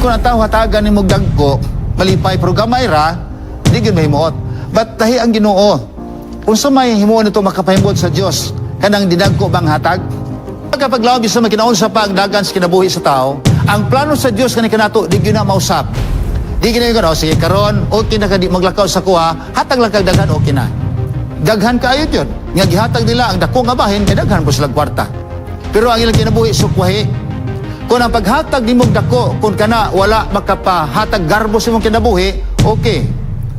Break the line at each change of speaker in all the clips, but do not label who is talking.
Kung ang tao hatagan nimo dagko, malipay, pero gamay ra, di gyud mahimuot. But tahi ang Ginoo. Unsa may himuon nito makapahimot sa Dios kanang dinagko bang hatag? Pagkapaglaom, bisan makinaunsa pa ang dagan sa kinabuhi sa tao, ang plano sa Dios kani kanato di gyud na mausap. Di gyud na, "Oh, sige karon, okay na ka di maglakaw sa kuha, hatag lang kag daghan, okay na." Daghan kaayo yun. Nga gihatag nila ang dako nga bahin kay daghan po sila kwarta. Pero ang ilang kinabuhi sukwahi. Kung ang paghatag nimong dako, kung kana wala makapahatag garbo sa imong kinabuhi, okay.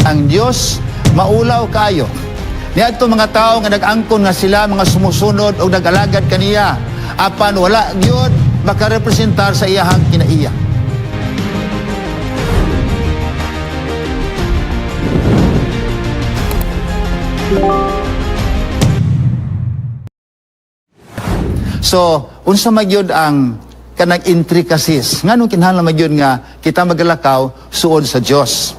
Ang Dios maulaw kaayo. Niadto mga tao nga nag-angkon nga sila mga sumusunod o nag-alagad kaniya, apan wala gyud makarepresentar sa iyahang kinaiya. So, unsa man gyud ang kanang intricacies? Nganong kinahanglan man gyud nga kita magalakaw suod sa Dios?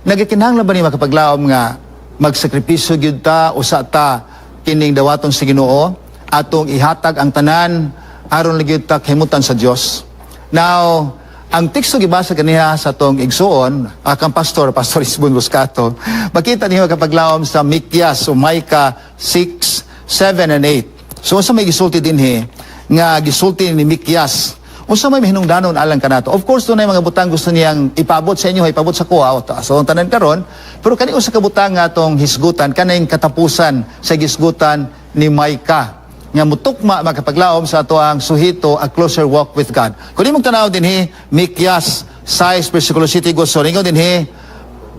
Nagakinahanglan ba ni makapaglaom nga magsakripisyo gyud ta, usa ta kining dawaton sa Ginoo, atong ihatag ang tanan aron lang gyud ta kahimutan sa Dios? Now, ang teksto gibasa kaniya sa atong igsuon, akang pastor, Pastor Isbon Buscato, makita niyo kapaglaom sa Mikyas o Micah 6, 7 and 8. So unsa may gisulti dinhi nga gisulti ni Mikyas? Unsa may mahinungdanon alang kanato? Of course, dunay mga butang gusto niyang ipabot sa inyo, ipabot sa kuha, o so ang tanan karon, pero kani usa ka butang nga atong hisgutan kaning katapusan sa gisgutan ni Micah nga mutukma makapaglaom sa ato ang suhito, A Closer Walk with God. Kung imong tanaw dinhi, Mikyas 6 versikulo 7 gusto ingon dinhi,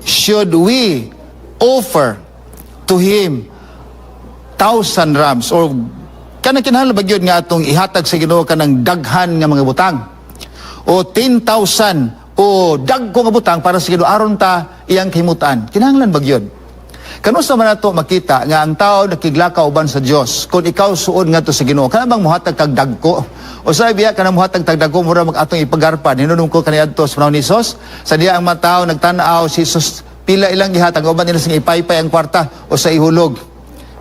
"Should we offer to him 1,000 rams?" Or kanang kinahanglan ba gyud nga atong ihatag sa Ginoo kanang daghan nga mga butang o 10,000 o dagko nga butang para sa Ginoo aron ta iyang kahimutan? Kinahanglan ba gyud? Kanus-a man nato makita nga ang tao nakiglakaw uban sa Dios kung ikaw suod ngadto sa Ginoo? Kana bang muhatag kag dagko? O sa biya kana muhatag tag dagko, mura mag atong ipagarpan. Hinunong ko kaniadto sa panahon ni Jesus, sa diya ang mga tao nagtan-aw si Jesus, pila ilang gihatag, uban nila sing ipaypay ang kwarta o sa ihulog.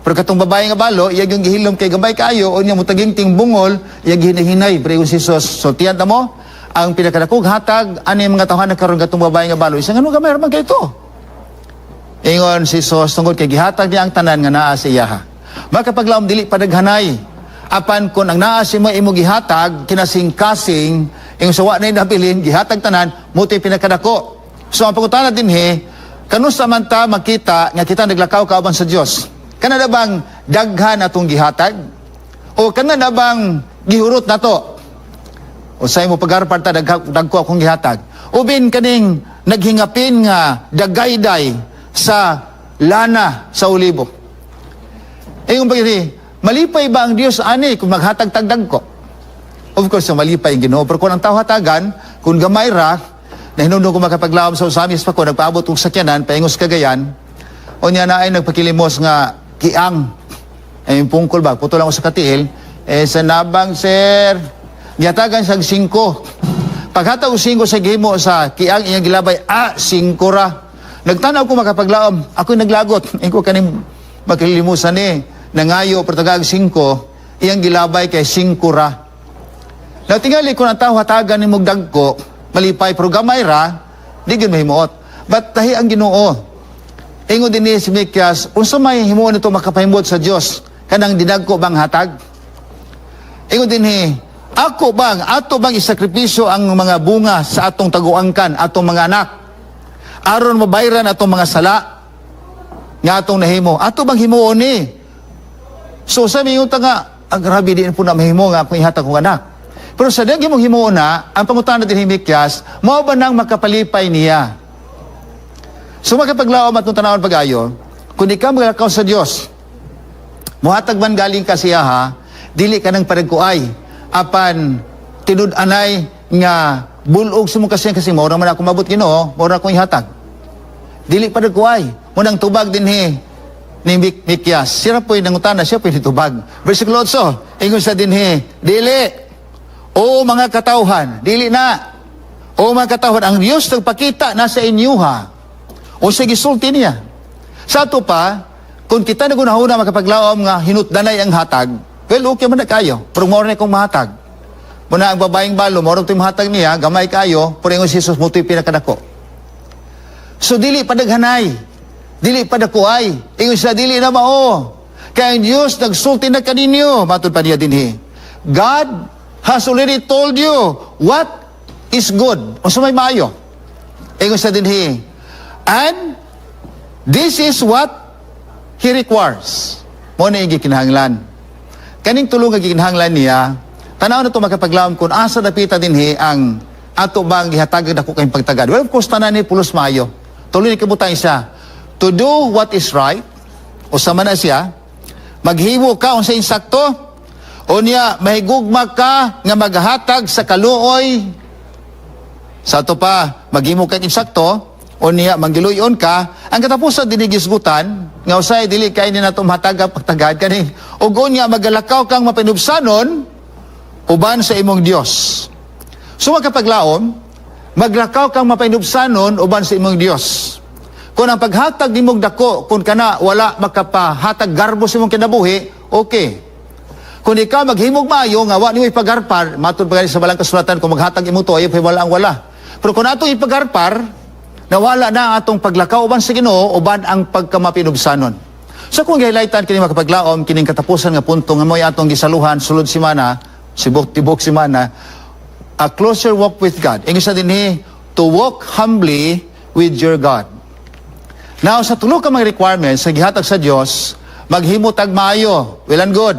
Pero katong babae nga balo, iya yung gihilom kay gabay kayo, o niya mutaging bungol, iya gihinahinay, pero si Jesus, so tiyan ta mo, ang pinakadakog hatag, ano yung mga tawhan karon katong babae nga balo, isang ano gamay man kay ito. Ingon si Jesus, tungod kay gihatag niya ang tanan nga naa sa iyaha. Makapaglaom dili padaghanay. Apan kung ang naa sa imo imo gihatag, kinasing-kasing, ingon sa wa na nabilin, gihatag tanan, muti pinakadako. So ang pangutana dinhi, kanusa man ta makita nga kita naglakaw kauban sa Dios? Kana na bang daghan atong gihatag? O kana na bang gihurot nato? O sa imo pagarpan ta dagko akong gihatag. Ubin kaning naghingapin nga dagayday sa lana sa olibo. Ingon ba gini, malipay ba ang Dios ani kung maghatag tag dagko? Of course, malipay ang Ginoo. Pero kung ang tao hatagan, kung gamay ra, na hinunong ko makapaglaom sa Ozamis pa ko, nagpaabot kong sakyanan, paingos Cagayan, o niya na ay nagpakilimos nga kiang, ay yung pungkol ba, puto lang ko sa katiil, eh sa nabang sir, gihatagan sa 5. Paghatag og 5 sa gihimo sa kiang iyang gilabay, 5 ra. Nagtanaw ko makapaglaom, ako'y naglagot. Ingo kaning makililimusan ni, nangayo pero tagag 5, iyang gilabay kay 5 ra. Now, tingali kung ang tao hatagan ni dagko, malipay, pero gamay ra, di gyud mahimuot. But tahi ang Ginoo. Ingon din ni si Mikyas, unsa may himuon nito makapahimot sa Dios kanang dinagko bang hatag? Ingon din ni, ako bang, ato bang isakripisyo ang mga bunga sa atong taguangkan, atong mga anak, aron mabayran atong mga sala nga atong nahimo? Ato bang himuon ni? So sa mingon ta nga, ang grabe din po na mahimo nga akong ihatag kong anak. Pero sa diyang himong himuon na, ang pangutana din ni Mikyas, mao ba nang makapalipay niya? So makapaglaom atong tanawon pag-ayo, kung di ka maglakaw sa Dios, muhatag man galing ka siya ha, dili ka nang paragkuay, apan tinud-anay nga bulog sa mong kasing kasi mao man ako mabot Ginoo, mao ra akong ihatag. Dili paragkuay. Munang tubag dinhi ni Mikyas. Siya po'y nangutana, siya po'y nitubag. Versikulo 8, ingon sa dinhi, "Dili. O mga katawhan, dili na. O mga katawhan, ang Diyos nagpakita na sa inyo ha." O sa gisulti niya. Sa ato pa, kung kita nagunahuna makapaglaom nga hinutdanay ang hatag, well, okay man na kayo. Pero more na kong mahatag. Muna ang babaeng balo, mao to'y mahatag niya, gamay kayo, pero ingon si Jesus, mao to'y pinakadako. So dili padaghanay, dili padakuay. Ingon siya, dili na mao. Kaya ang Diyos nagsulti na kaninyo, matud pa niya dinhi. God has already told you what is good. Unsa may maayo. Ingon siya dinhi. And this is what He requires. Mao na yung gikinahanglan. Kaning tulo nga gikinahanglan niya, tanaw na ito makapaglaom kung asa dapita dinhi ang ato bang gihatag dako kayong pagtagad. Well, of course, tanan ni pulos maayo. Tulo ni kabutang siya. To do what is right, usa man na siya, maghimo ka unsa insakto, unya mahigugma ka nga maghatag sa kaluoy. Sa ato pa, maghimo kang insakto, unya manggiluyon ka, ang katapusan dinhi gisgutan, nga usay dili kay ni nato mahatag ang pagtagad kani, ug unya magalakaw kang mapinubsanon uban sa imong Dios. So magkapaglaom, maglakaw kang mapinubsanon uban sa imong Dios. Kung ang paghatag nimong dako, kung kana wala makapahatag garbo sa imong kinabuhi, okay. Kung ikaw maghimog maayo nga wa nimo ipagarpar, matud pa gani sa balang kasulatan, kung maghatag imo to, ayaw pa wala ang wala. Pero kung atong ipagarpar, nawala na ang atong paglakaw uban sa Ginoo uban ang pagkamapinubsanon. So kung gihighlightan kini, makapaglaom, kining katapusan nga punto nga mo'y atong gisaluhan sulod simana, sibok tibok simana, a closer walk with God. Ingon sa dinhi, to walk humbly with your God. Now, sa tulo ka mga requirements sa gihatag sa Dios, maghimo tag maayo, well and good.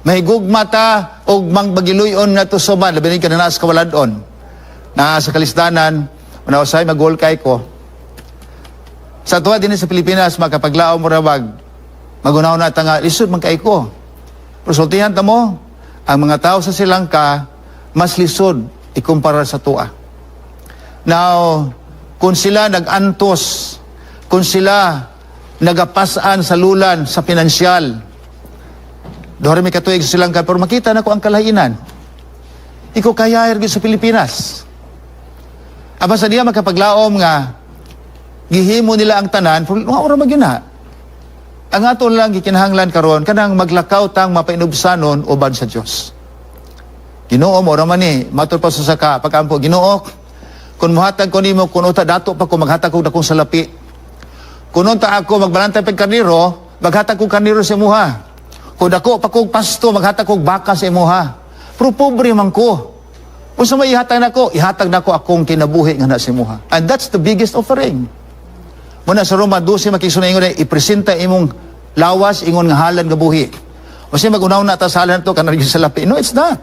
Mahigugma ta og mangbagiluyon nga to suban, labi ni ka na sa kawaladon. Na sa kalisdanan, una usay magol kay ko. Sa tuwa din sa Pilipinas, makapaglaom mo rabag, magunaw na ta nga, lisod man kay ko. Pero sultihan ta mo, ang mga tao sa Sri Lanka, mas lisod ikumpara sa tuwa. Now, kung sila nag-antos, kung sila nagapasan sa lulan, sa pinansyal, 2 mi katuig sa Sri Lanka, pero makita na ko ang kalainan. Ikaw kaya sa Pilipinas. Aba sa diya makapaglaom nga, gihimo nila ang tanan, pero mga ora magyuna. Ang ato lang gikinahanglan karon kanang maglakaw tang mapainubsanon uban sa Dios. Ginoo mo man ni, matud pa sa saka pagkampo, Ginoo, kung muhatag ko nimo kun uta dato pa ko maghatag ko dakong salapi. Kung unta ako magbalantay pag karniro, maghatag kog karniro sa imuha. Kung dako pa kog pasto, maghatag kog baka sa imuha. Pero pobre man ko. Unsa may ihatag nako? Ihatag nako akong kinabuhi nga na sa imuha. And that's the biggest offering. Muna sa Roma 12 makigsoon ingon ipresenta imong lawas ingon nga halad nga buhi. Kasi magunaw na ta sa halad to kanang sa lapi. No, it's not.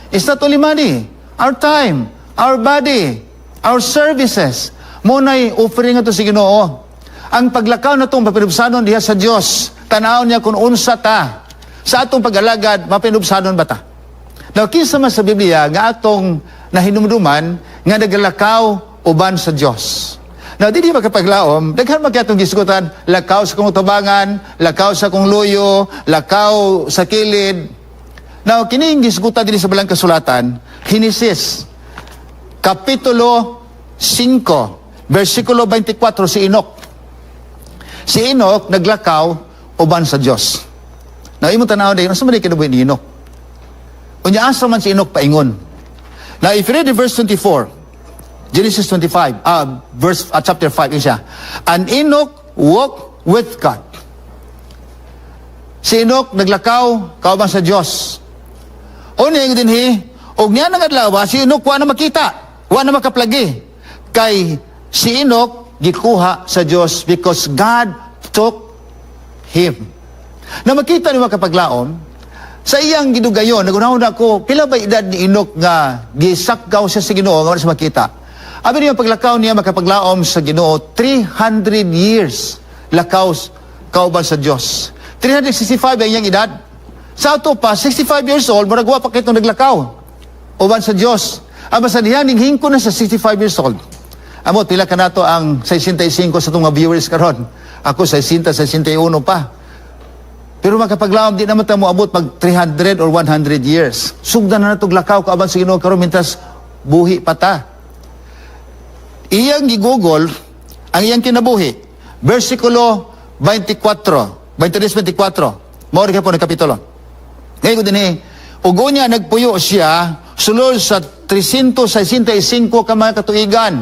It's not only money. Our time, our body, our services. Mao na'y offering ato sa Ginoo. Ang paglakaw na itong mapinubsanon diha sa Dios, tanaw niya kung unsa ta. Sa atong pag-alagad, mapinubsanon ba ta? Now, kinsa man sa Biblia nga atong nahinumduman nga nagalakaw uban sa Dios? Now, di makapaglaom, daghan man atong gisgutan, lakaw sa kong tabangan, lakaw sa kong luyo, lakaw sa kilid. Now, kining gisgutan dinhi sa balang kasulatan, Henesis, Kapitulo 5, versikulo 24, si Enoch. Si Enoch naglakaw uban sa Dios. Now, imo tanaw din, unsa man di kinabuhi ni Enoch? Unya asa man si Enoch paingon? Now, if you read the verse 24, Genesis 25, verse, chapter 5, yun siya. And Enoch walked with God. Si Enoch naglakaw kauban sa Dios. Unya ingon dinhi, og niya nang adlaw, si Enoch wa na makita, wa na makaplagi. Kay si Enoch gikuha sa Dios because God took him. Na makita ni makapaglaom, sa iyang gidugayon, nagunahon ako, pila ba edad ni Enoch nga gisakgaw siya sa Ginoo nga wala siya makita? Abi niya paglakaw niya makapaglaom sa Ginoo, 300 years lakaw kauban sa Dios. 365 ang iyang edad. Sa ato pa, 65 years old, murag wa pa kitong naglakaw uban sa Dios. Aba sa diha ning hingko na sa 65 years old. Amo pila ka nato ang 65 sa itong mga viewers karon. Ako 60, 61 pa. Pero makapaglaom di naman ta moabot pag 300 or 100 years. Sugdan na natog lakaw kauban sa Ginoo karon mintras buhi pa ta. Iyang gigugol ang iyang kinabuhi. Versikulo 24, 23-24. Mao rin po ng kapitulo. Ngayon ko din eh, ug unya nagpuyo siya sulod sa 365 ka mga katuigan.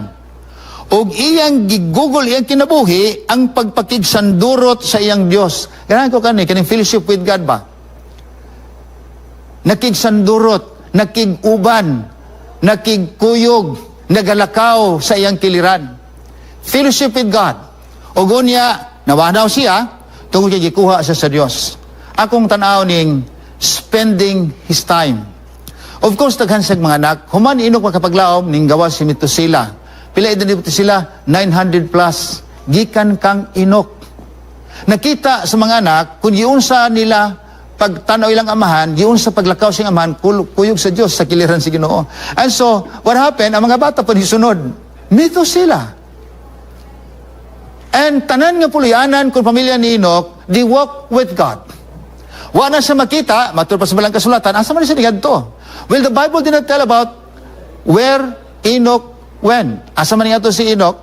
Og iyang gigugol iyang kinabuhi ang pagpakigsandurot sa iyang Dios. Ganahan ko kani kaning fellowship with God ba? Nakigsandurot, nakig-uban, nakigkuyog, nagalakaw sa iyang kiliran. Fellowship with God. Og unya, nawanaw siya tungod kay gikuha siya sa Dios. Akong tan-aw ning spending his time. Of course, daghan sa mga anak, human Enoch makapaglaom, ning gawas si Metusela. Pila edad ni Metusela? 900 plus. Gikan kang Enoch. Nakita sa mga anak, kung giunsa nila pagtanaw ilang amahan, giunsa paglakaw siyang amahan, kuyog sa Dios sa kiliran si Ginoo. And so, what happened? Ang mga bata pa nisunod, Metusela. And tanan nga puloy-anan kung pamilya ni Enoch, they walk with God. Wa na siya makita, matud pa sa balang kasulatan, asa man siya nigadto? Well, the Bible did not tell about where Enoch went. Asa man niya si Enoch?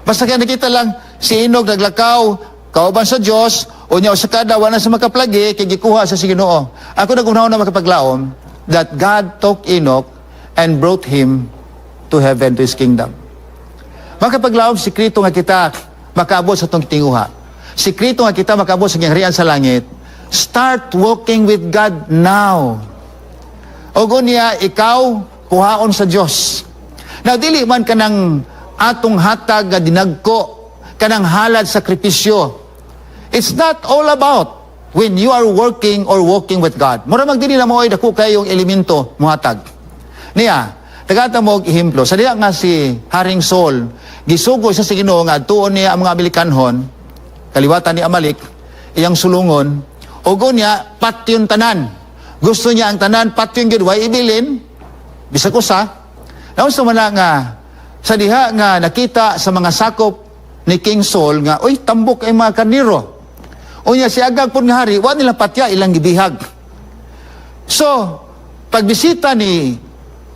Basta kaya nakita lang, si Enoch naglakaw, kauban sa Dios, unya sa kada, wa na siya makaplagi, kay gikuha siya sa Ginoo. Ako nagunahon na makapaglaom, that God took Enoch and brought him to heaven, to His kingdom. Makapaglaom, sikreto nga kita makaabot sa atong tinguha. Sikreto nga kita makaabot sa gingharian sa langit. Start walking with God now. O niya, ikaw, kuhaon sa Dios. Now, dili man kanang atong hatag nga dinagko, kanang halad sakripisyo. It's not all about when you are working or walking with God. Mura magdili na mo ay dako kayong elemento muhatag. Niya, tagata mo og ehemplo. Sa diha nga si Haring Saul, gisugo siya sa Ginoo nga adtuon niya ang mga Amalekanhon, kaliwatan ni Amalek, iyang sulungon, ug niya patyon tanan. Gusto niya ang tanan patyon gyud, way ibilin bisag usa. Naunsa man na nga sa diha nga nakita sa mga sakop ni King Saul nga, "Uy, tambok ay mga karniro." Unya si Agag pud nga hari, wa nila patya, ilang gibihag. So, pagbisita ni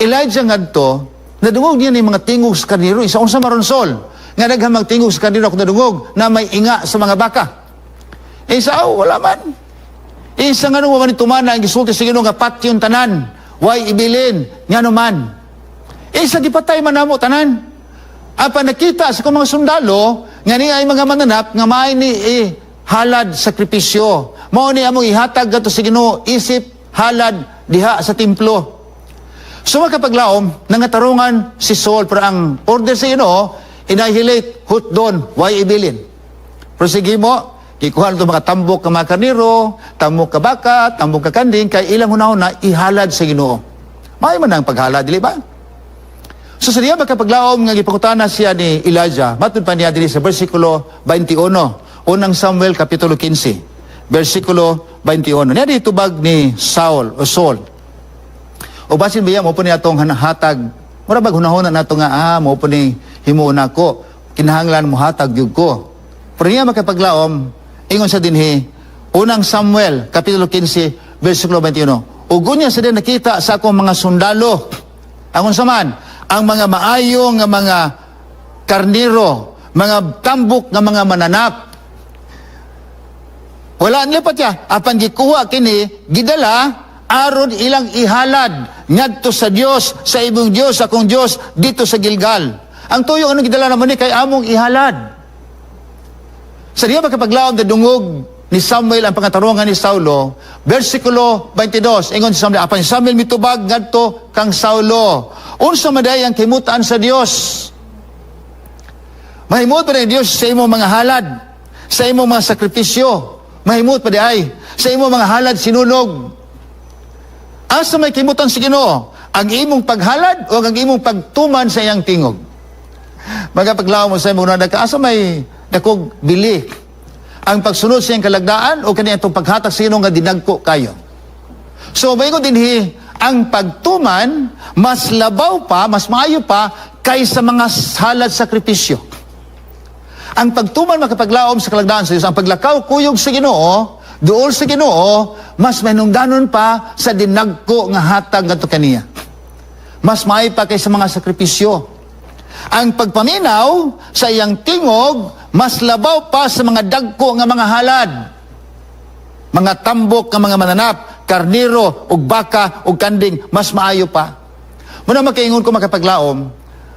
Elijah ngadto, nadungog niya ni mga tingog sa karniro. Isa, "Unsa maron, Saul? Nga daghan mag tingog sa karniro ako nadungog na may inga sa mga baka." Isa, "Oh, wala man." Isa, "Nga wa man tumana ang gisulti sa Ginoo nga patyon tanan? Way ibilin, ngano man?" Isa, "Gipatay man namo tanan. Apan nakita sa akong mga sundalo nga ni ay mga mananap nga may ni eh, halad sakripisyo. Mao ni among ihatag gadto sa Ginoo isip halad diha sa templo." So makapaglaom, nangatarungan si Saul, pero ang order sa Ginoo, annihilate, hutdon, way ibilin. Pero sige mo, kikuha nito mga tambok ka mga karniro, tambok ka baka, tambok ka kanding, kay ilang hunahon na ihalad sa Ginoo. Maayo man ang paghalad, dili ba? So sa diya makapaglaom nga gipangutana siya ni Elijah, matud pa niya diri sa versikulo 21, Unang Samuel kapitulo 15, versikulo 21. Niya dito tubag ni Saul o Saul. O basin biya mo po niya atong hatag. Mura bag hunahuna nato nga mo po ni himuon nako. Kinahanglan mo hatag gyud ko. Pero niya makapaglaom, ingon sa dinhi, Unang Samuel kapitulo 15 versikulo 21. Ug unya sa din nakita sa akong mga sundalo. Ang unsa man, ang mga maayo nga mga karniro, mga tambok nga mga mananap. Wala nila patya. Apan gikuha kini, gidala, aron ilang ihalad ngadto sa Dios, sa imong Dios, akong Dios, dito sa Gilgal. Ang tuyo anong gidala naman ni kay among ihalad. Sa diya makapaglaom dungog ni Samuel ang pangatarungan ni Saulo, versikulo 22, ingon si Samuel, apan si Samuel mitubag ngadto kang Saulo, "Unsa man diay ang kimutan sa Dios? Mahimut pa ng Dios sa imong mga halad, sa imong mga sakripisyo? Mahimut pa di ay sa imong mga halad sinunog? Asa may kimutan sa Ginoo? Ang imong paghalad o ang imong pagtuman sa iyang tingog?" Magapaglaom mo sa imong nagka asa may dakog bili? Ang pagsunod sa iyang kalagdaan o kani atong paghatag sa Ginoo nga dinagko kayo? So maingon dinhi, ang pagtuman mas labaw pa, mas maayo pa kaysa mga halad sakripisyo. Ang pagtuman, makapaglaom, sa kalagdaan sa Diyos, ang paglakaw kuyog sa Ginoo, duol sa Ginoo, mas manungdanon pa sa dinagko nga hatag ngadto kaniya. Mas maayo pa kaysa mga sakripisyo. Ang pagpaminaw sa iyang tingog, mas labaw pa sa mga dagko nga mga halad. Mga tambok nga mga mananap, karniro, ug baka, ug kanding, mas maayo pa. Muna makaingon ko, makapaglaom,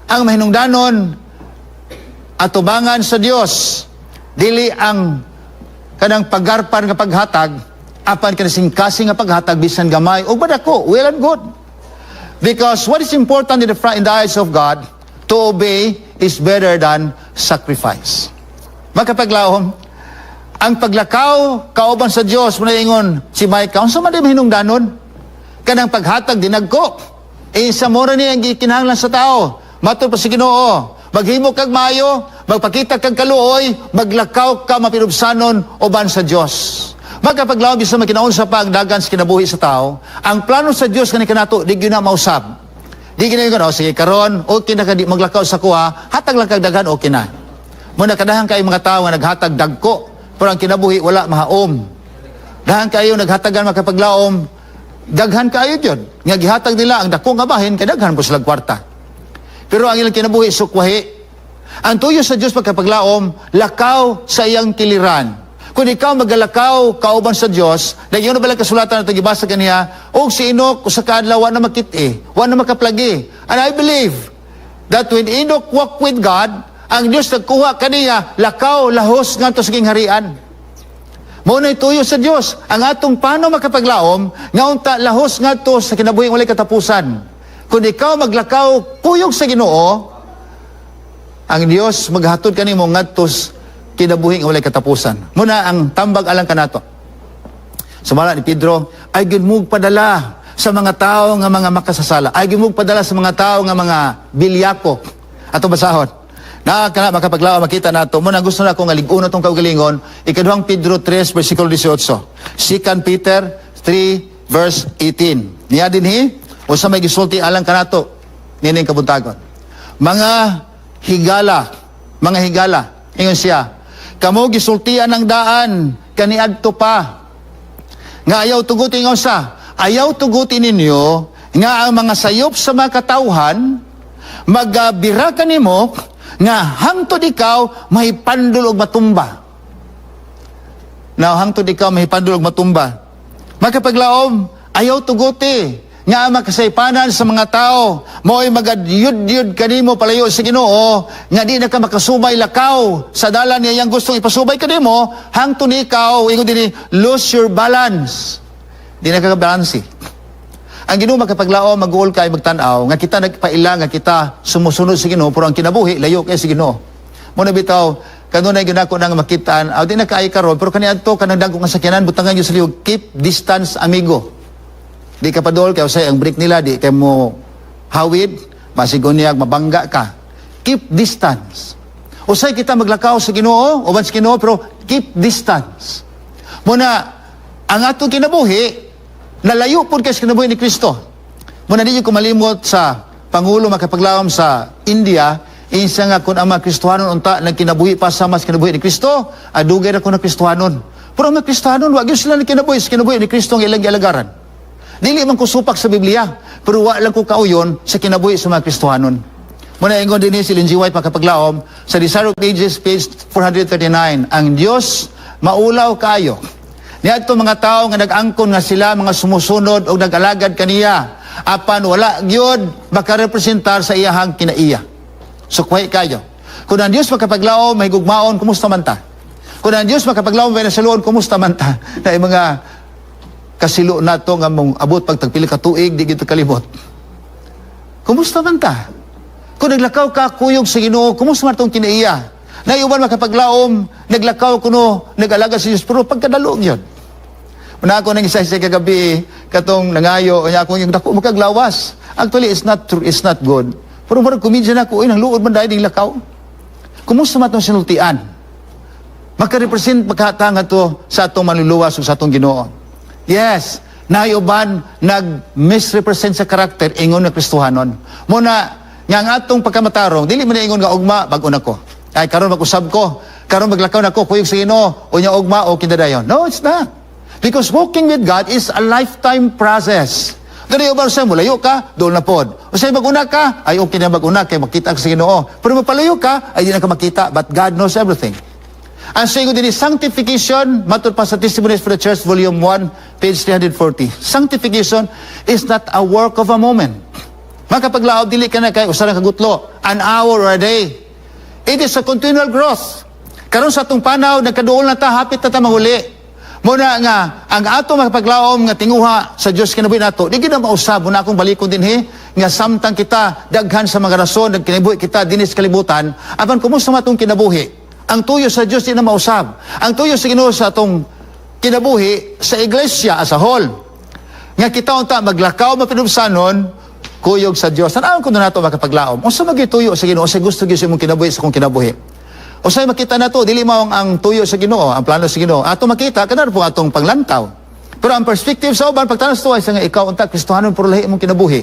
ang mahinungdanon atubangan sa Dios dili ang kanang paggarpan nga paghatag, apan kasing-kasing nga paghatag, bisan gamay o badako, well and good. Because what is important in the eyes of God, to obey is better than sacrifice. Makapaglaom, ang paglakaw kauban sa Dios, muna ingon si Micah, unsa man di mahinungdanon? Kanang paghatag dinagko. Eh, sa mora ni ang gikinahanglan sa tao. Matod pa sa Ginoo, maghimo kag maayo, magpakita kag kaluoy, maglakaw ka mapinubsanon uban sa Dios. Magkapaglaom, bisan makinaunsa pa ang dagan sa kinabuhi sa tao, ang plano sa Dios kani kanato di gyud na mausab. Di gyud na, "Oh, sige karon, okay na ka di maglakaw sa kuha, hatag lang kag daghan, okay na." Muna kadahan kayo mga tao nga naghatag dagko, pero ang kinabuhi wala mahaom. Dahan kayo naghatagan, makapaglaom, daghan kayo gyud. Nga gihatag nila ang dako nga bahin kay daghan po sila kwarta. Pero ang ilang kinabuhi sukwahi. Ang tuyo sa Dios, pagkapaglaom, lakaw sa iyang kiliran. Kung ikaw magalakaw kauban sa Dios, nagyan na ba lang kasulatan na gibasa kaniya, og si Enoch usa ka adlaw wa na makit-i, wa na makaplagi. And I believe that when Enoch walked with God, ang Dios nagkuha kaniya, lakaw lahos ngadto sa gingharian. Mao na tuyo sa Dios ang atong paano, makapaglaom, nga unta lahos ngadto sa kinabuhing walay katapusan. Kung ikaw maglakaw kuyog sa Ginoo, ang Dios maghatod kanimo ngadto sa kinabuhing walay katapusan. Muna ang tambag alang kanato. Sumala ni Pedro, ay mog padala sa mga tao nga mga makasasala. Ay mog padala sa mga tao nga mga bilyako. Ato basahon. Na kana, makapaglaom, makita nato. Muna gusto na akong lig-uno tong kaugalingon. Ikaduhang Pedro 3 versikulo 18. 2 Peter 3 verse 18. Niya dinhi usa may gisulti alang kanato nining kabuntagon. Mga higala, mga higala, ingon siya, kamo gisultian ng daan kaniadto pa nga ayaw tugutin nga usa, ayaw tugutin ninyo nga ang mga sayop sa mga katawhan magabira kanimo nga hangtod ikaw mahipandol og matumba. Now, hangtod ikaw mahipandol og matumba. Makapaglaom, ayaw tuguti nga ang makasaypanan sa mga tao mo'y magadyud-yud kanimo palayo sa Ginoo, nga di na ka makasubay lakaw sa dalan niya yang gustong ipasubay kanimo hangtod ikaw, ingon dinhi, lose your balance. Di na ka balanse. Ang Ginoo, makapaglaom, mag-uol kay magtan-aw nga kita nagpaila nga kita sumusunod sa Ginoo, pero ang kinabuhi layo kay sa Ginoo. Muna bitaw kanunay gyud ako nang makitaan, aw di na kaay karon, pero kaniadto kanang dagko nga sakyanan, butangan gyud sa lihog, "Keep distance, amigo." Di ka padol kay usay ang brake nila di kay mo hawid, masigonyag mabangga ka. Keep distance. Usay kita maglakaw sa Ginoo, uban sa Ginoo, pero keep distance. Muna ang atong kinabuhi nalayo pud kay sa kinabuhi ni Kristo. Muna di ko malimot sa pangulo, makapaglaom, sa India, insa nga kung ang mga Kristohanon unta nagkinabuhi pa sa mas kinabuhi ni Kristo, adugay ra ko na Kristohanon. Pero ang mga Kristohanon, wa gyud sila nagkinabuhi sa kinabuhi ni Kristo ang ilang gialagaran. Dili man ko supak sa Biblia, pero wa lang ko kauyon sa kinabuhi sa mga Kristohanon. Muna ingon din si Ellen G. White, makapaglaom, sa Desire of Ages, page 439, ang Dios maulaw kayo. Niadto mga tao nga nag-angkon nga sila mga sumusunod o nag-alagad kaniya, apan wala gyud makarepresentar sa iyahang kinaiya. Sukwahi kayo. Kung ang Dios, makapaglaom, mahigugmaon, kumusta man ta? Kung ang Dios, makapaglaom, may nasaluon, kumusta man ta? Na yung mga kasilo nato nga mong abot pag tagpili ka tuig, di gito kalimot. Kumusta man ta? Kung naglakaw ka kuyog sa Ginoo, kumusta man tong kinaiya? Naiuban, makapaglaom, naglakaw kuno, nag-alaga sa Diyos, pero pagkadalog yun. Una ako nang isa sa kagabi, katong nangayo, unya ako yung dako makaglawas. Actually, it's not true, it's not good. Pero murag komedya na ako, uy, nang luod man dahil ding lakaw. Kumusta man tong sinultian? Makarepresent magkata nga to sa atong manluluwas ug sa atong Ginoo. Yes, naiuban nag-misrepresent sa karakter ingon nga Kristohanon. Muna nga ang atong pagkamatarong, dili man na ingon nga ugma bag-o na ko. Ay karon mag-usab ko, karon maglakaw na ko kuyog sa Ginoo, unya ugma o kinadayon. No, it's not. Because walking with God is a lifetime process. Dali uban sa mulayo ka, doon na pod. O sa mag-una ka, ay okay na mag-una kay makita ka sa Ginoo. Pero mapalayo ka, ay di na ka makita, but God knows everything. Ang sigo din is sanctification, matud pa sa Testimonies for the Church, Volume 1, page 340. Sanctification is not a work of a moment. Makapaglaom, dili ka na kay usa lang kagutlo, an hour or a day. It is a continual growth. Karon sa atong panaw, nagkaduol na ta, hapit na ta mahuli. Muna nga, ang ato makapaglaom nga tinguha sa Dios kinabuhi nato, di gid na mausab. Muna akong balikon dinhi, nga samtang kita daghan sa mga rason, nagkinabuhi kita dinhi sa kalibutan, apan kumusta man atong kinabuhi? Ang tuyo sa Dios di na mausab. Ang tuyo sa Ginoo sa atong kinabuhi sa iglesia as a whole, nga kita unta maglakaw mapinubsanon kuyog sa Dios. Tan-awon kuno nato, makapaglaom. Unsa man gyud tuyo sa Ginoo sa gusto gyud sa imong kinabuhi, sa akong kinabuhi? Usay makita nato dili mao ang tuyo sa Ginoo, ang plano sa Ginoo. Ato makita kanar po atong panglantaw. Pero ang perspective sa uban pagtanas tuwa sa nga ikaw unta Kristohanon pero lahi imong kinabuhi.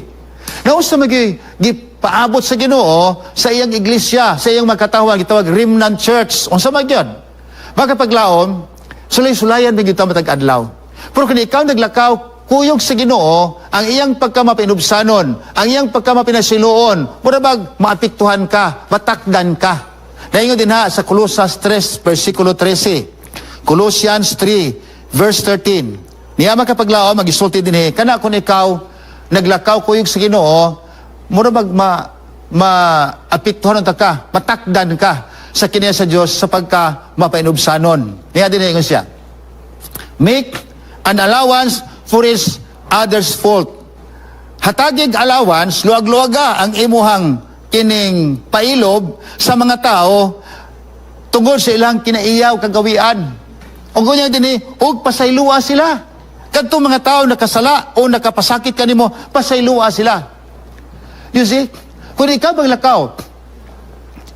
Naunsa man gyud gipaabot sa Ginoo sa iyang iglesia, sa iyang makatawag gitawag Remnant Church? Unsa man gyud? Makapaglaom, sulay-sulayan man gyud ta matag adlaw. Pero kung ikaw naglakaw kuyog sa Ginoo, ang iyang pagkamapinubsanon, ang iyang pagkamapinasiloon, mura bag maapektuhan ka, matakdan ka. Naingon din ha sa Colosas 3, versikulo 13. Colossians 3, verse 13. Niya makapaglaom, magisulti din eh, kana kung ikaw naglakaw kuyog sa Ginoo, mura bag maapektuhan unta ka, matakdan ka sa kiniya sa Dios sa pagka mapainubsanon. Niya din ingon siya, "Make an allowance for each other's fault." Hatagig allowance, luwag-luwaga ang imuhang kining pailob sa mga tao tungod sa ilang kinaiyaw kagawian. O ganyan din eh, ug pasaylua sila. Kadtong mga tao nakasala o nakapasakit kanimo, pasaylua sila. You see, kung ikaw maglakaw,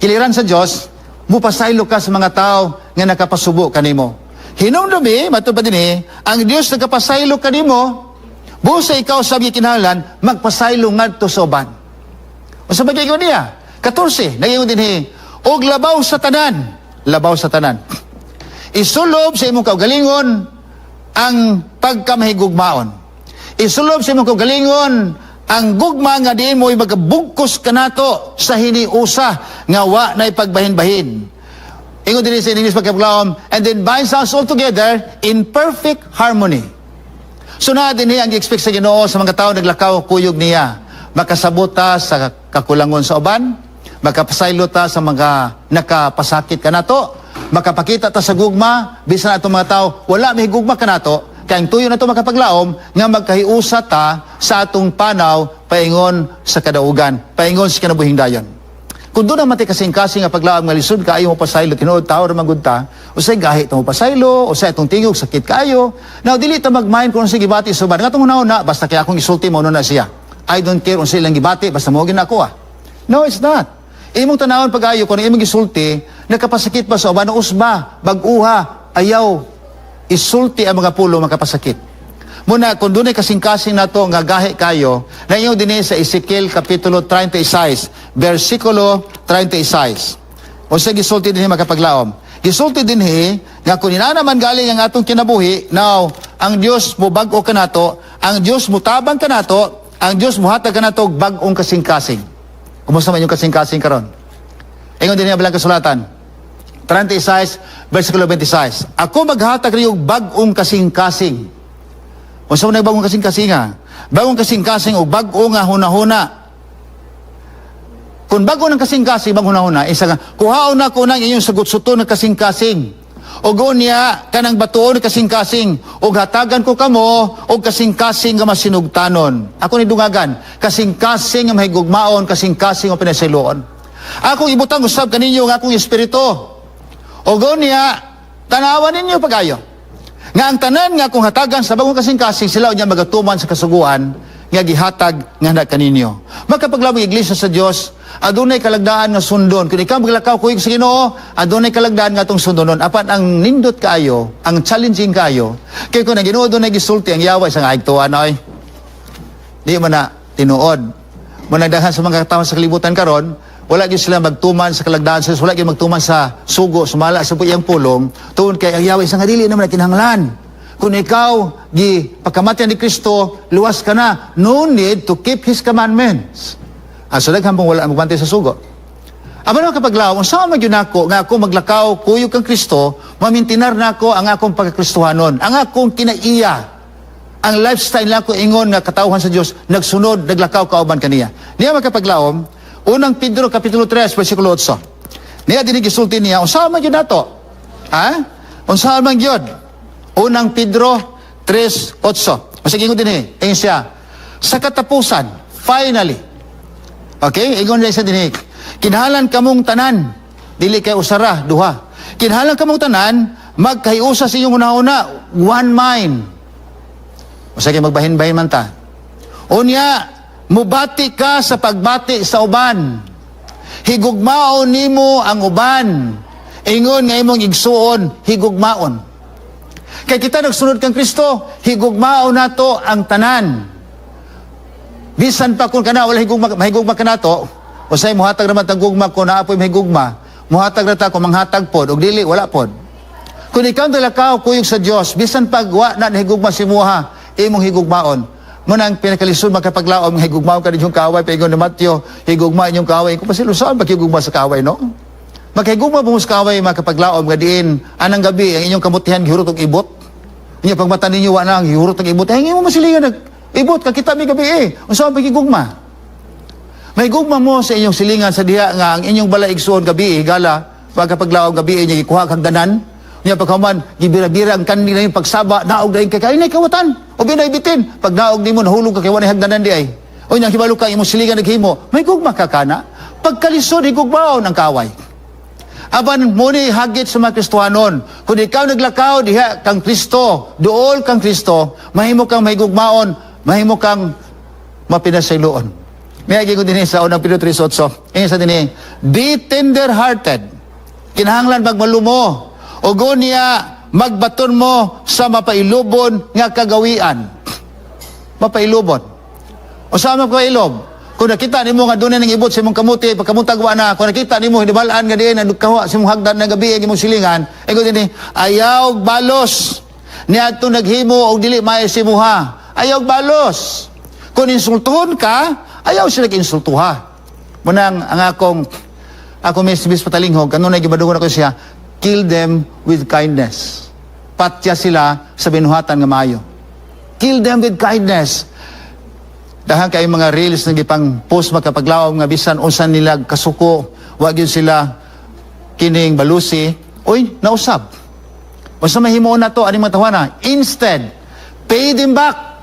kiliran sa Diyos, mupasaylo ka sa mga tao nga nakapasubo kanimo. Hinumdumi, matud pa din eh, ang Diyos nagkapasaylo kanimo, busa ikaw sabi kinahanglan, magpasaylo ngadto sa uban. O sa bagay ko niya, 14, naging din eh, og labaw sa tanan, labaw sa tanan, isulob sa imong kaugalingon ang pagkamahigugmaon. Isulob sa imong kaugalingon ang gugma nga diin mo magabugkos kanato sa hiniusa nga wa na ipagbahin-bahin. Ingon din sa English, pagkablaom, "and then binds us all together in perfect harmony." So na din ang expect sa Ginoo sa mga tao naglakaw kuyog niya. Makasabot ta sa kakulangon sa uban, makapasaylo ta sa mga nakapasakit kanato, makapakita ta sa gugma bisan atong mga tao wala may gugma kanato, kay ang tuyo nato, makapaglaom, nga magkahiusa ta sa atong panaw paingon sa kadaugan, paingon sa kinabuhing dayon. Kung doon naman kasing-kasing nga paglaom nga lisod kaayo mo pasaylo, tinuod tao ra man gud ta, usay gahi ta mo pasaylo, usay atong tingog sakit kaayo. Now dili ta mag-mind kung unsay gibati sa uban. Nga atong una, basta kay akong isulti mo na siya. I don't care unsay ilang gibati, basta mo gina ako ah. No, it's not. Imong tanawon pag-ayo kung ang imong gisulti nakapasakit ba sa uban, usba, bag-uha, ayaw isulti ang mga pulo makapasakit. Muna, kung dunay kasing-kasing nato nga gahi kayo, na inyo din sa Ezekiel Kapitulo 36, versikulo 36. O sa gisulti din makapaglaom. Gisulti din nga kung inana man galing ang atong kinabuhi, now, ang Dios mo bag-o kanato, ang Dios mo tabang kanato, ang Dios muhatag kanato og bag-ong kasing-kasing. Kumusta man yung kasing-kasing karon? Ingon din niya kasulatan. 36, versikulo 26. "Ako maghatag rin og bag-ong kasing-kasing." Unsa man ang bagong kasing-kasing ha? Bagong kasing-kasing o bag-o nga hunahuna. Kung bago ng kasing-kasing, bagong hunahuna, isa nga, "Kuhaon na ko nang inyong sagot-suto ng kasing-kasing. O niya, kanang batuon ng kasing-kasing, o hatagan ko kamo, o kasing-kasing nga masinugtanon." Ako ni dungagan, kasing-kasing nga mahigugmaon, kasing-kasing nga pinasayloon. "Akong ibutang usab kaninyo ang akong espiritu. O niya, tanawan ninyo pagayo. Nga ang tanan nga akong hatagan sa bagong kasing-kasing, sila unya magatuman sa kasuguan nga gihatag nga na kaninyo." Makapaglaom, iglesia sa Dios, adunay kalagdaan nga sundon. Kung ikaw maglakaw kuyog sa Ginoo, adunay kalagdaan nga atong sundonon. Apan ang nindot kaayo, ang challenging kaayo, kay kung ang Ginoo dunay gisulti, ang yawa isang aigtuan oy. Di man na tinuod. Managdahan sa mga katawhan sa kalibutan karon, wala gyud sila magtuman sa kalagdaan sa Diyos, wala gyud magtuman sa sugo, sumala sa iyang pulong, tuon kay ang yawa isang dili naman na kinahanglan. Kung ikaw gi pagkamatian ni Kristo, luwas ka na. No need to keep His commandments. Ah, so daghan pong wala magbantay sa sugo. Aba naman kapaglaom, unsa man gyud nako nga ako maglakaw kuyog kang Kristo, mamintinar nako ang akong pagkakristohanon, ang akong kinaiya, ang Ang lifestyle nila ko ingon nga katawhan sa Dios, nagsunod, naglakaw kauban kaniya. Niya makapaglaom, Unang Pedro kapitulo 3 versikulo 8. Niya dinhi gisulti niya, unsa man gyud nato? Ha? Unsa man gyud? Unang Pedro 3:8. Masige ingon dinhi, ingon siya, sa katapusan, finally. Okay? Ingon niya sa dinhi, kinahanglan kamong tanan, dili kay usara, duha. Kinahanglan kamong tanan, magkahiusa sa inyong una-una, one mind. O sige, magbahin-bahin man ta. Unya, mubati ka sa pagbati sa uban. Higugmaon nimo ang uban. Ingon nga imong igsuon, higugmaon. Kay kita nagsunod kang Kristo, higugmaon nato ang tanan. Bisan pa kung kana wala higugma, mahigugma ka nato, usay muhatag naman tag gugma ko naa po'y mahigugma, muhatag na ta kung manghatag pod og dili wala pod. Kung ikaw naglakaw kuyog sa Dios, bisan pag wa na nahigugma si muha, imong higugmaon. Muna ang pinakalisod makapaglaom nga higugmaon ka ninyong kaaway, paingon ni Matthew, higugma inyong kaaway. Kung pasilo saan maghigugma sa kaaway, no? Maghigugma mo sa kaaway makapaglaom nga diin anang gabi ang inyong kamutihan gihurot og ibot. Inya pagmata ninyo wa na ang gihurot og ibot. Ay mo masilingan nag ibot ka kita mi gabi eh. Unsa ang paghigugma? May gugma mo sa inyong silingan sa diha nga ang inyong balay igsuon gabi higala pagkapaglaom gabi niya gikuha kag hagdanan. Nya pagkahuman gibira-bira ang kanding na yung pagsaba naog dahil kay kay kawatan o binay bitin pag naog nimo nahulog ka kay wa hagdanan di ay. O nya hibalo ka imong silingan naghimo, may gugma ka kana. Pagkalisod higugmaon ang kaway. Apan mo ni hagit sa mga Kristohanon, kung ikaw naglakaw diha kang Kristo, duol kang Kristo, mahimo kang mahigugmaon, mahimo kang mapinasayloon. May agi ko dinhi sa Unang Pedro 3:8. Ingon sa dinhi, be tender-hearted. Kinahanglan magmalumo. Ug unya magbaton mo sa mapailubon nga kagawian. Mapailubon. O sa mapailob? Kung nakita nimo nga dunay nang ibot sa imong kamuti, pagkamutag wa na, kung nakita nimo hinibalaan nga diin nagkawa sa imong hagdan ng gabi ang imong silingan, ingon dinhi, ayaw balos. Niadto naghimo og dili maayo sa imuha. Ayaw balos. Kung insultuhon ka, ayaw sila insultuha. Munang ang akong ako mis patalinghog, kanunay gibadungon ako siya, kill them with kindness. Patya sila sa binuhatan nga maayo. Kill them with kindness. Dahan kay mga reels na gipang post makapaglaom nga bisan unsa nila kasuko, wa gyud sila kining balusi, uy, nausab. Unsa mahimo na to aning mga tawana? Instead, pay them back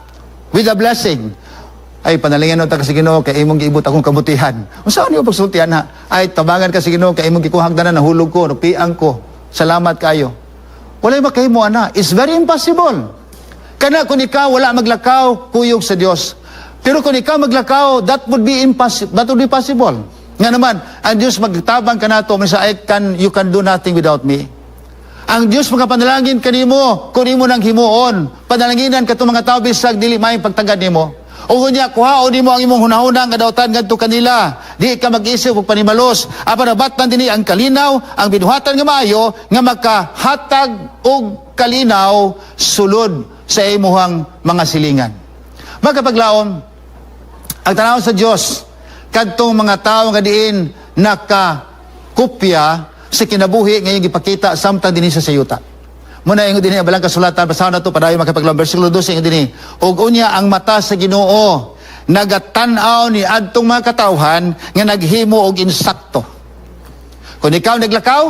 with a blessing. Ay, panalingan ta ka sa Ginoo kay imong giibot akong kabutihan. Unsa niyo pagsultian ha? Ay, tabangan ka sa Ginoo kay imong gikuha hagdanan, nahulog ko, napiang ko. Salamat kayo. Walay makahimo ana. It's very impossible. Kana kung ikaw wala maglakaw, kuyog sa Dios. Pero kung ikaw maglakaw, that would be impossible. That would be possible. Nga naman, ang Dios magtabang kanato, minsa I can, you can do nothing without me. Ang Dios magapanalangin kanimo kung imo nang himuon. Panalanginan katong mga tao bisag dili may pagtagad nimo. O unya kuhaon nimo ang imong hunahuna nga dautan ngadto kanila. Di ka mag-isip og panimalos. Apan nabatnan dinhi ang kalinaw, ang binuhatan nga maayo nga makahatag og kalinaw sulod sa imuhang mga silingan. Magkapaglaom, ang tanaw sa Dios kadtong mga tawo nga diin nakakopya sa kinabuhi nga iyang gipakita samtang dinhi sa sayuta. Muna ingon dinhi ang balang kasulatan, basahon nato padayon makapaglaom, bersikulo 12, ingon dinhi, ug unya ang mata sa Ginoo nagatan-aw ni adtong mga katawhan nga naghimo og insakto. Kung ikaw naglakaw,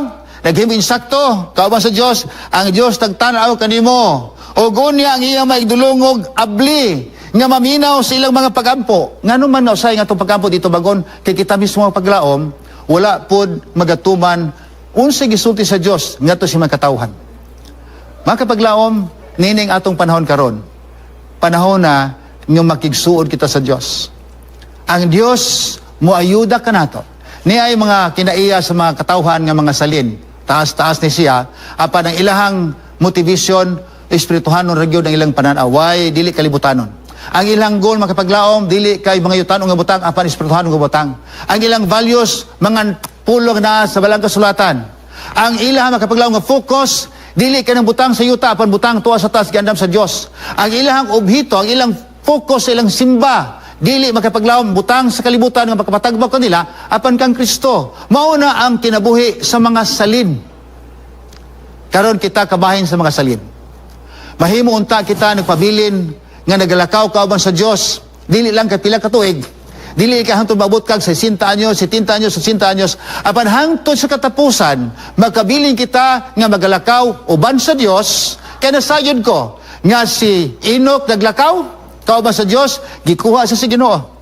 naghimo insakto, kauban sa Dios, ang Dios nagtan-aw kanimo. Ug unya ang iyang maigdulongog abli nga maminaw sa ilang mga pagampo. Ngano man nausay nga itong pagampo dito bagon kay kita mismo ang paglaom, wala pod magatuman unsay gisulti sa Dios ngadto sa mga katawhan. Mga kapaglaom, nining atong panahon karon. Panahon na nga makigsuod kita sa Dios. Ang Dios moayuda kanato. Niya ay mga kinaiya sa mga katawhan nga mga salin. Taas-taas ni siya apan ang ilahang motivation espirituhanon ra gyud ang ilang pananaway, dili kalibutanon. Ang ilang goal makapaglaom dili kay mga yutanon nga butang apan espirituhanon nga butang. Ang ilang values mga pulong na sa balang kasulatan. Ang ilang makapaglaom nga focus dili kay ng butang sa yuta apan butang tuwa sa taas giandam sa Dios. Ang ilang obheto, ang ilang focus sa ilang simba dili makapaglaom butang sa kalibutan nga makapatagbaw kanila apan kang Kristo. Mao na ang kinabuhi sa mga salin. Karon kita kabahin sa mga salin. Mahimo unta kita nagpabilin nga nagalakaw kauban sa Dios, dili lang kay pila ka tuig, dili ka hangtod maabot kag 60 anyos, 70 anyos, 80 anyos, apan hangtod sa katapusan, magkabilin kita nga magalakaw uban sa Dios. Kay nasayod ko nga si Enoch naglakaw kauban sa Dios, gikuha sa si Ginoo.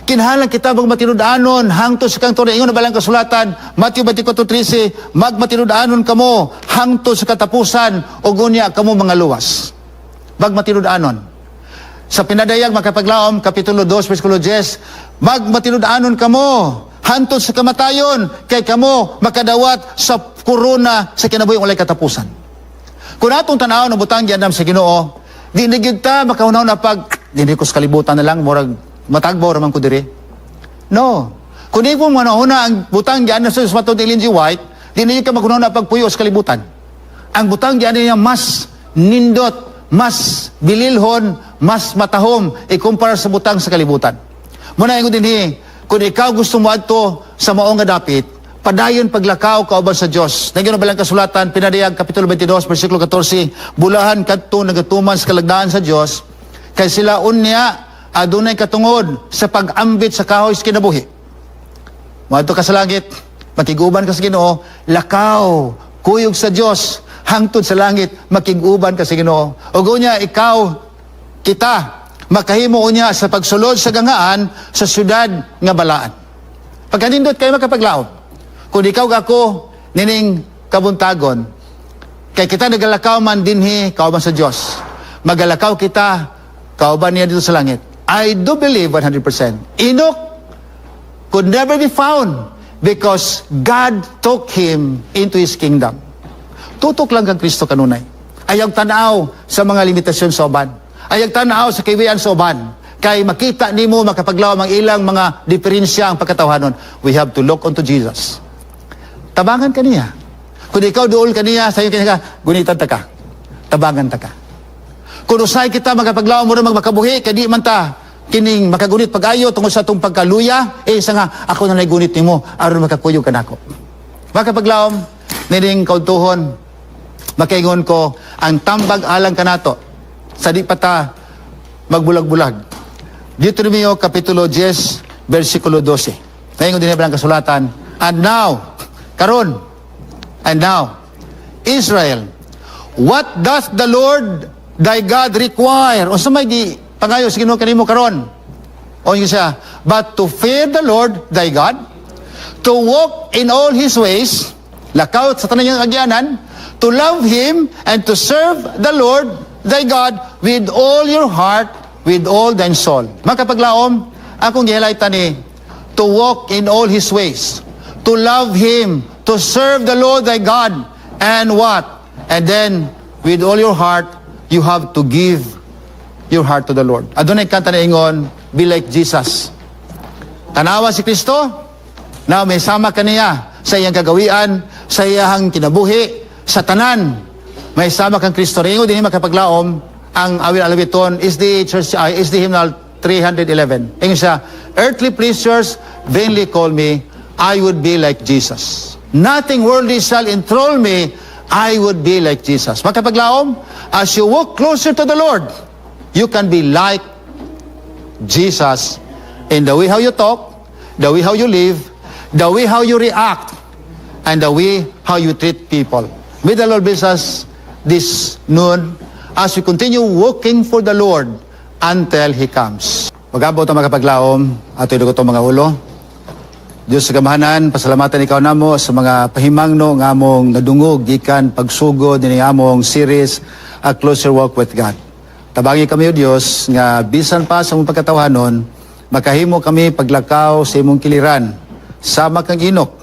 Kinahanglan kita magmatinud-anon hangtod sa kangturan. Ingon na balang kasulatan, Matthew 24:13, "Magmatinud-anon kamo hangtod sa katapusan ug unya kamo mga luwas." Magmatinud-anon. Sa Pinadayag, makapaglaom, Kapitulo 2, versikulo 10, "Magmatinud-anon kamo hangtod sa kamatayon, kay kamo makadawat sa korona sa kinabuhi walay katapusan." Kung atong tanawon ang butang giandam sa Ginoo, di na gyud ta makahuna pag dinhi ko sa kalibutan na lang, murag matagbaw ra man ko diri. No. Kung di mo manahuna ang butang giandam sa matod ni Ellen G. White, di na gyud ka maghuna pagpuyo sa kalibutan. Ang butang giandam niya mas nindot, mas bililhon, mas matahom ikumpara sa butang sa kalibutan. Muna ingon dinhi, kung ikaw gusto mo adto sa mao nga dapit, padayon paglakaw kauban sa Dios. Nagyan na balang kasulatan, Pinadayag Kapitulo 22, versikulo 14, "Bulahan kadto nagatuman sa kalagdaan sa Dios, kay sila unya adunay katungod sa pag-ambit sa kahoy sa kinabuhi." Moadto ka sa langit, makig-uban ka sa Ginoo, lakaw, kuyog sa Dios, hangtod sa langit, makig-uban ka sa Ginoo. Ug unya ikaw, kita, makahimo unya sa pagsulod sa gangaan sa syudad nga balaan. Pagkanindot kayo makapaglaom. Kung ikaw ako, nining kabuntagon, kay kita nagalakaw man dinhi kauban sa Dios. Magalakaw kita kauban niya dito sa langit. I do believe 100%. Enoch could never be found because God took him into His kingdom. Tutok lang kang Kristo kanunay. Ayaw tanaw sa mga limitasyon sa uban. Ayaw tanaw sa kaiwian sa uban. Kay makita nimo, makapaglaom, ang ilang mga diferensya ang pagkatawhanon. We have to look unto Jesus. Tabangan ka niya. Kung ikaw duol ka niya, sayo kanya ka, gunitan ta ka. Tabangan ta ka. Kung usay kita magapaglaom mo na magmakabuhi, kay di man ta kining makagunit pag-ayo tungod sa atong pagkaluya, eh sa nga, ako na gunit nimo, aron makakuyog ka nako. Makapaglaom, nining kaudtuhon, makaingon ko, ang tambag alang kanato, sa di pa ta magbulag-bulag. Deuteronomio Kapitulo 10, versikulo 12. Ngayon din ang kasulatan, "And now, karon, and now, Israel, what doth the Lord thy God require?" Unsa may gi pangayo sa Ginoo kanimo karon? O siya, "But to fear the Lord thy God, to walk in all His ways," lakaw sa tanan niyang agyanan, "to love Him, and to serve the Lord thy God with all your heart, with all thine soul." Makapaglaom, akong gihighlightan ni, to walk in all His ways, to love Him, to serve the Lord thy God, and what? And then, with all your heart, you have to give your heart to the Lord. Adunay kanta na ingon, "Be like Jesus." Tanawa si Kristo, na may sama kaniya sa iyang kagawian, sa iyang kinabuhi, sa tanan. May sama kang Kristo. Ringo din makapaglaom, ang awil alawiton is the church is the hymnal 311. Ingon siya, "Earthly pleasures vainly call me, I would be like Jesus. Nothing worldly shall enthrall me, I would be like Jesus." Makapaglaom, as you walk closer to the Lord, you can be like Jesus in the way how you talk, the way how you live, the way how you react, and the way how you treat people. May the Lord bless us this noon as we continue walking for the Lord until He comes. Mag-abot ang makapaglaom, ato ko itong mga ulo. Diyos sa gamhanan, pasalamatan ikaw namo sa mga pahimangno nga among nadungog gikan pagsugod ni among series, A Closer Walk with God. Tabangi kami, O Diyos, nga bisan pa sa among pagkatawhanon, makahimo kami paglakaw sa imong kiliran sama kang Enoch,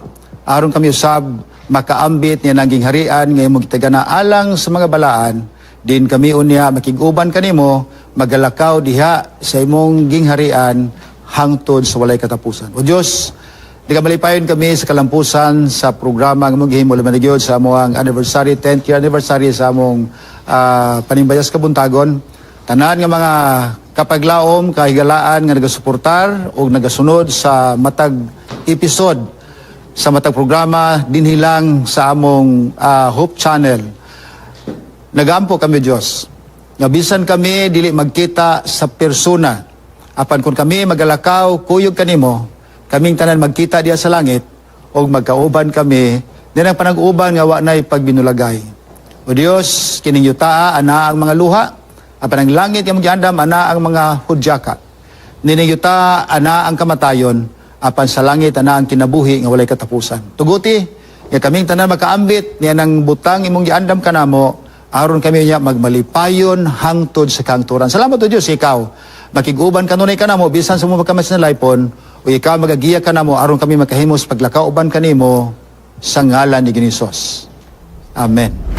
aron kami usab makaambit niya nang gingharian nga imong gitagana alang sa mga balaan, din kami unya makig-uban kanimo magalakaw diha sa imong gingharian hangtod sa walay katapusan. O Diyos, di ka malipayon kami sa kalampusan sa programa nga among gihimo labi na gyud sa among anniversary, 10th year anniversary sa among panimbayas kabuntagon. Tanan nga mga kapaglaom, kahigalaan nga nagasuportar o nagasunod sa matag episode, sa matag programa dinhi lang sa among Hope Channel. Nagampo kami, Diyos. Nga bisan kami dili magkita sa persona, apan kung kami magalakaw kuyog kanimo, kaming tanan magkita diya sa langit og magkauban kami dinang panag-uban nga wa nay pagbinulagay. O Dios, kining yutaa ana ang mga luha, apan ang langit nga giandam ana ang mga hudyaka. Nining yuta ana ang kamatayon, apan sa langit ana ang kinabuhi nga walay katapusan. Tuguti nga kaming tanan makaambit niya ng butang imong giandam kanamo aron kami niya magmalipayon hangtod sa kangturan. Salamat, O Dios, ikaw makig-uban kanunay kanamo bisan sa mga sa laypon, o ikaw magagiya kanamo aron kami makahimos paglakaw uban kanimo sa ngalan ni Ginoong Hesus. Amen.